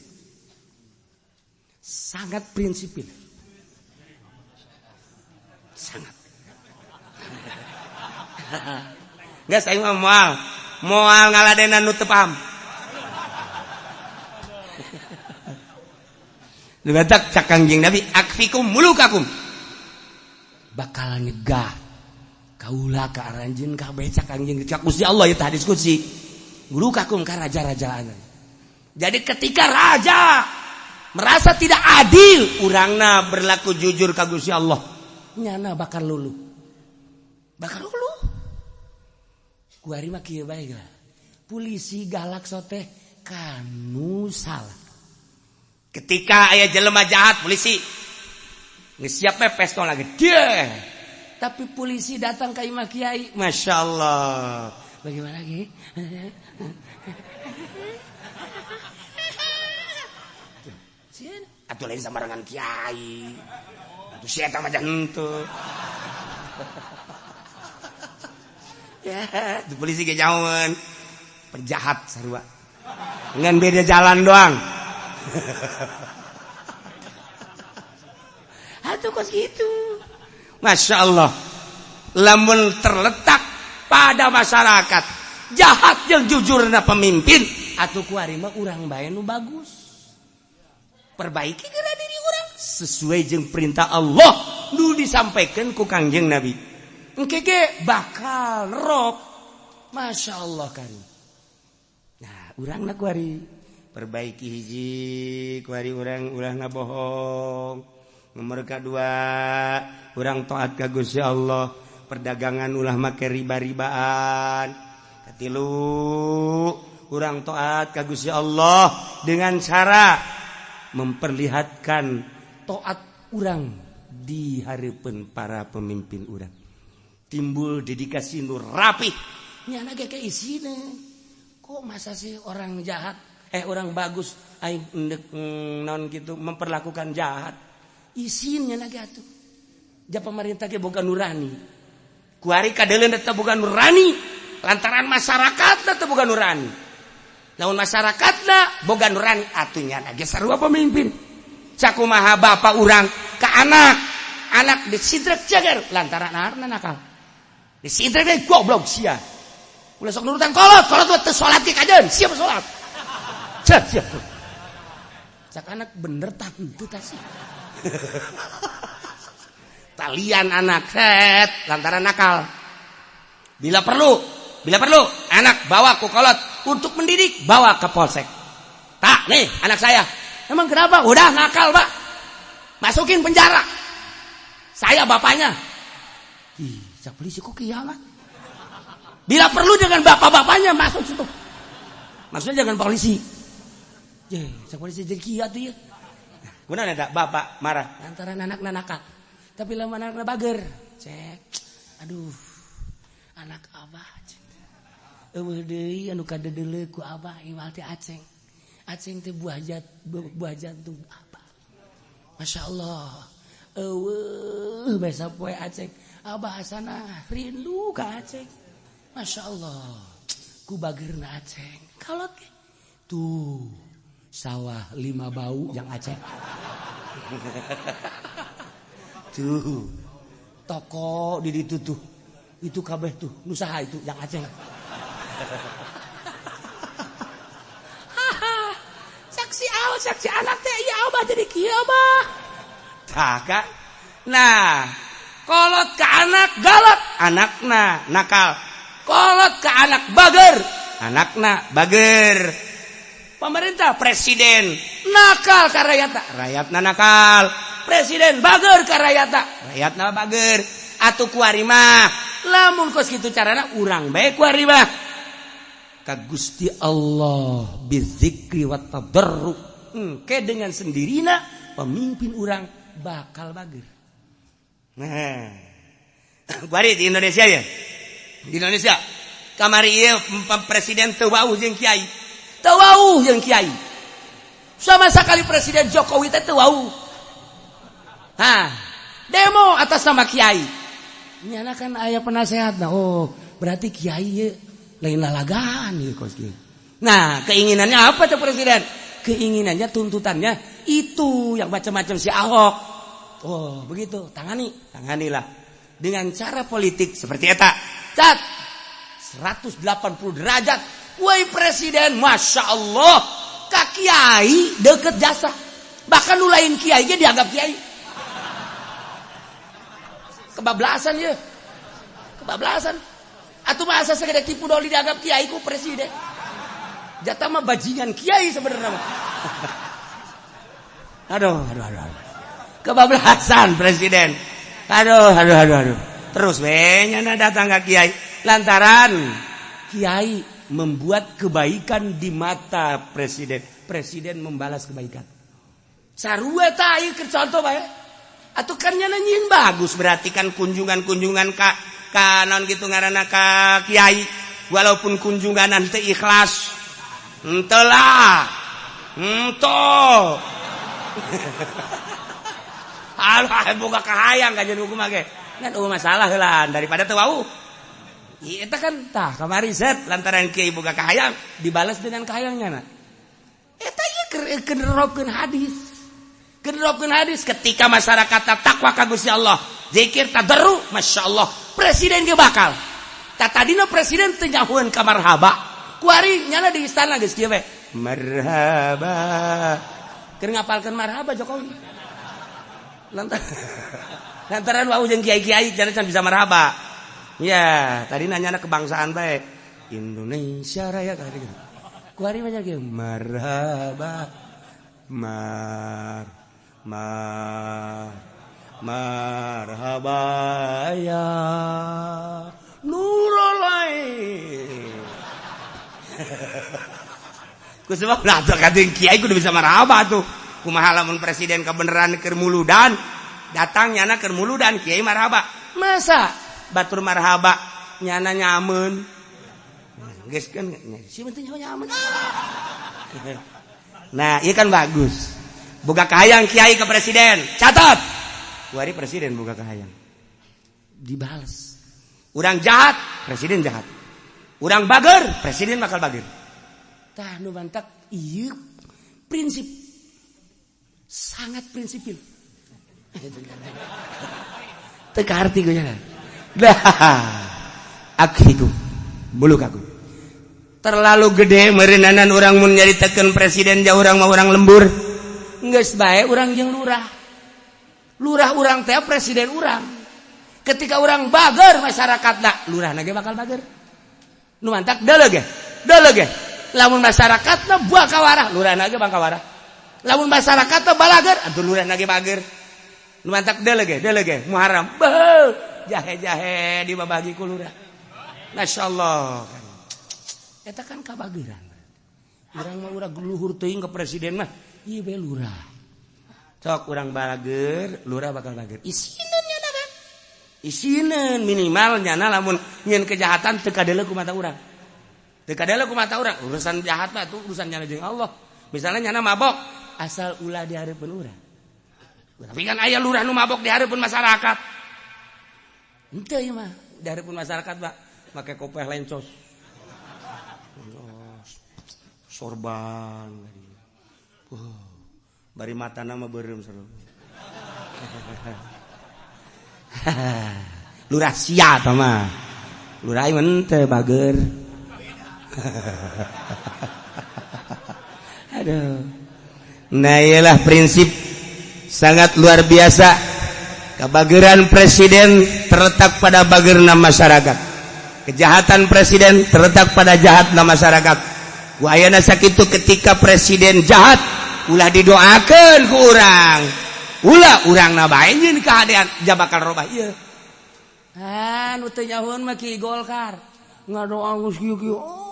Sangat prinsipil. Sangat. Enggak, saya mah moal ngaladenan nu teu paham. Dibatak cak Kangjeng Nabi akfikum mulukakum. Bakal nyegah kaula ka aranjeun kabeh cak Kangjeng cak Gusti Allah ieu hadis qudsi. Mulukakum ka raja-rajaan. Jadi ketika raja merasa tidak adil, urangna berlaku jujur ka Gusti Allah, nyana bakal luluh. Bakal luluh. Kuari mah kieu bae lah. Polisi galak soteh kanu salah. Ketika aya jelema jahat polisi geus siap we pistol lagi. Dia. Tapi polisi datang ke imah kiai, Masya Allah. Bagaimana lagi? Atuh lain sembarangan kiai. Atuh si eta mah henteu. Ya, di polisi ge jauheun. Penjahat sarua. Ngan beda jalan doang. Atuh kos gitu. Masya Allah. Lamun terletak pada masyarakat jahat yang jujurna pemimpin, atuh kuari mah urang bae nu bagus. Perbaiki geura diri urang sesuai jeung perintah Allah nu disampaikan ku Kangjeng Nabi. Engke ge bakal nerop. Masya Allah kan. Nah, urangna kuari perbaiki hiji kuari urang ulah ngabohong. Nomor kedua, urang taat ka Gusti Allah, perdagangan ulah make riba-ribaan. Katilu, urang taat ka Gusti Allah dengan cara memperlihatkan taat urang di hareupeun para pemimpin urang. Timbul dedikasi nu rapih. Nyana ge isina. Kok masa sih orang jahat orang bagus aing endek non gitu memperlakukan jahat. Isinnya lagi atuh. Ja pemerintah ge boga nurani. Kuari kadeuleun teh boga nurani, lantaran masyarakatna teh boga nurani. Lamun masyarakatna boga nurani atuh nya ge sarua pemimpin. Sakumaha bapa urang ka anak, anak disidrek jager lantaran anakna nakal. Disidrek teh goblok sia. Ulah sok nurutan kolot, kolot teh salat ge kajeun, siap salat. Siap, siap. Cak anak bener tah henteu tah sih. Talian anak set lantaran nakal. Bila perlu anak bawa ku kolot untuk mendidik, bawa ke polsek. Tak nih anak saya. Emang kenapa? Udah nakal, Pak. Masukin penjara. Saya bapaknya. Ih, cak polisi kok kiamat. Bila perlu dengan bapak-bapaknya masuk situ. Maksudnya jangan polisi. Je, cak polisi jadi kiat tuh ya. Guna ada bapak marah lantaran anak nakal. Tapi lama anak bager. Cek. Aduh. Anak abah. Eueuh deui anu kadedeuleu ku abah iwal teh Aceng. Aceng teh buah jantung abah. Masya Allah. Eueuh besa poe Aceng. Abah asana rindu ka Aceng. Masya Allah. Ku bagerna Aceng. Kalot ge. Tuh sawah 5 bau yang Aceh. Tuh toko di ditu tuh. Itu kabeh tuh nu saha itu yang Aceh. Saksi aw, saksi anak teh ieu abah jadi kieu abah. Tah kan. Nah, kolot ke anak galak, anakna nakal. Kolot ke anak bager, anakna bager. Pemerintah presiden nakal ka rakyatna, rakyatna nakal. Presiden bager ka rakyatna, rakyatna bager. Atuh kuari mah lamun kos kitu carana urang bae kuari mah. Ka Gusti Allah bizikri wa tadarru. Engke dengan sendirina pemimpin urang bakal bager. Nah, kuari di Indonesia ya. Di Indonesia kamari ieu presiden teu wauh jeung kiai. Teu wauh jeung kiai. Sama sekali Presiden Jokowi teh teu wauh. Hah, demo atas nama kiai. Nyana kan aya penasehatna. Oh, berarti kiai ieu lain lalagaan ieu kos kieu. Nah, keinginannya apa tuh presiden? Keinginannya, tuntutannya itu yang macam-macam si Ahok. Oh, begitu. Tangani, tanganilah. Dengan cara politik seperti eta. Cat 180 derajat. Woi presiden, Masya Allah, ka kiai deket jasa. Bahkan nu lain kiai ge dianggap kiai. Kebablasan ya. Kebablasan. Atuh masa segede tipu doli dianggap kiai ku presiden. Jatah mah bajingan kiai sebenarnya mah. Aduh, aduh, aduh, aduh. Kebablasan presiden. Aduh, aduh, aduh, aduh. Terus we nyana datang ke kiai lantaran kiai membuat kebaikan di mata presiden. Presiden membalas kebaikan. Sarua tah ieu keur contoh bae. Atuh kan nyana nyieun bagus berarti kan kunjungan-kunjungan ka naon gitu ngaranna ka kiai, walaupun kunjungan teu ikhlas. Henteu lah. Henteu. Alah, boga kahayang kajian hukum ge. Ngan eueuh masalah heula daripada teu wau. Ieu eta kan tah kamari set lantaran kiai boga kahayang dibalas dengan kahayangnya na. Eta ieu keur nerapkeun hadis. Keur nerapkeun hadis ketika masyarakat takwa ka Gusti Allah, zikir tadarru, Masya Allah, presiden ge bakal. Tah, tadina presiden teu nyahueun ka marhaba. Kuari nyana di istana geus kieu we. Marhaba. Keur ngapalkeun marhaba Jokowi. Lantaran wau jeung kiai-kiai jangan can bisa marhaba. Ya, tadi nanya kebangsaan bae. Indonesia Raya kali gitu. Kuari banyak kieu marhaba. Mar mar marhaba ya nurul ain. Ku sebab lah tuh kating kiai kudu bisa marhaba tuh. Kumaha lamun presiden kebenaran keur muludan, datang nyana keur muludan kiai marhaba. Masa batur marhaba nyana nyamen. Geus kan si penting nyamen. Nah, iya kan bagus. Boga kahayang kiai ke presiden. Catat. Kuari presiden boga kahayang. Dibales. Urang jahat, presiden jahat. Urang bager, presiden bakal bager. Tah, nu mantak ieu prinsip sangat prinsipil. Teu kaharti gue nya. Dah. Akhiku. Buluk aku. Terlalu gede meureunanan urang mun nyaritakeun presiden jauh, urang mah urang lembur. Geus bae urang jeung lurah. Lurah urang teh presiden urang. Ketika urang bager masyarakatna, lurah ge bakal bager. Nu mantak deuleu ge. Deuleu ge. Lamun masyarakatna bakal warah, lurah ge bakal warah. Lamun masyarakatna balager, atuh lurah ge bager. Nu mantak deuleu ge, deuleu ge Muharram. Beuh, jahe-jahe dibabagi ku lurah. Masyaallah. Eta kan kabageran. Urang mah urang luhur teuing ke presiden mah, ieu bae lurah. Sok urang balager, lurah bakal bager. Isineun nyana kan. Isineun minimal nyana lamun nyieun kejahatan teu kadeuleu ku mata urang. Teu kadeuleu ku mata urang. Urusan jahat mah tuh urusan nyana jeung Allah. Misalnya nyana mabok, asal ulah di hareupeun urang. Tapi kan aya lurah nu mabok di hareupeun masyarakat. Henteu ieu mah, di hareupeun masyarakat mah make kopeh lencos. Sorban. Bari matana mah beureum seru. Lurah sia tah mah. Lurah ieu teu bager. Aduh. Nah, iyalah prinsip sangat luar biasa. Kabageran presiden terletak pada bagerna masyarakat. Kejahatan presiden terletak pada jahatna masyarakat. Ku ayana sakitu ketika presiden jahat ulah didoakeun ku urang. Ulah urang na bae nyeun kahadean ja bakal robah ieu. Ah, nu teu nyahoeun mah ki Golkar. Ngadoa geus kieu-kieu. Oh.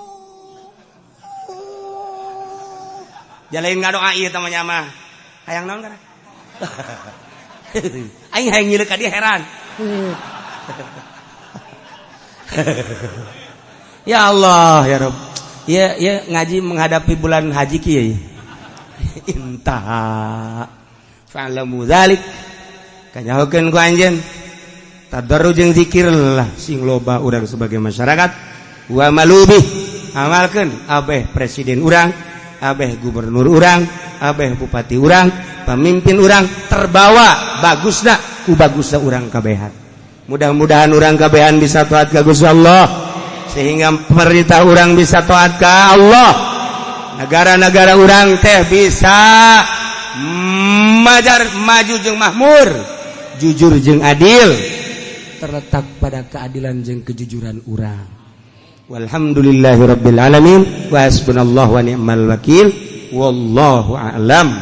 Jalain ngadoa ieu teh mah. Hayang naon kana? Aing hayang nyileuk ka dia heran. Ya Allah ya Rabb. Ya, ya ngaji menghadapi bulan haji kieu. Intaha. Fa'lamu dzalik. Kanyahokeun ku anjeun. Tadarru jeung zikir lah sing loba urang sebagai masyarakat. Wa malubi amalkeun abeh presiden urang, abeh gubernur urang, abeh bupati urang, pemimpin urang terbawa bagusna ku bagusna urang kabehan. Mudah-mudahan urang kabehan bisa taat ka Gusti Allah, sehingga pemerintah urang bisa taat ka Allah, negara-negara urang teh bisa majar maju jeung makmur, jujur jeung adil, terletak pada keadilan jeung kejujuran urang. Walhamdulillahirabbil alamin wa hasbunallahu wa ni'mal wakil, wallahu a'lam.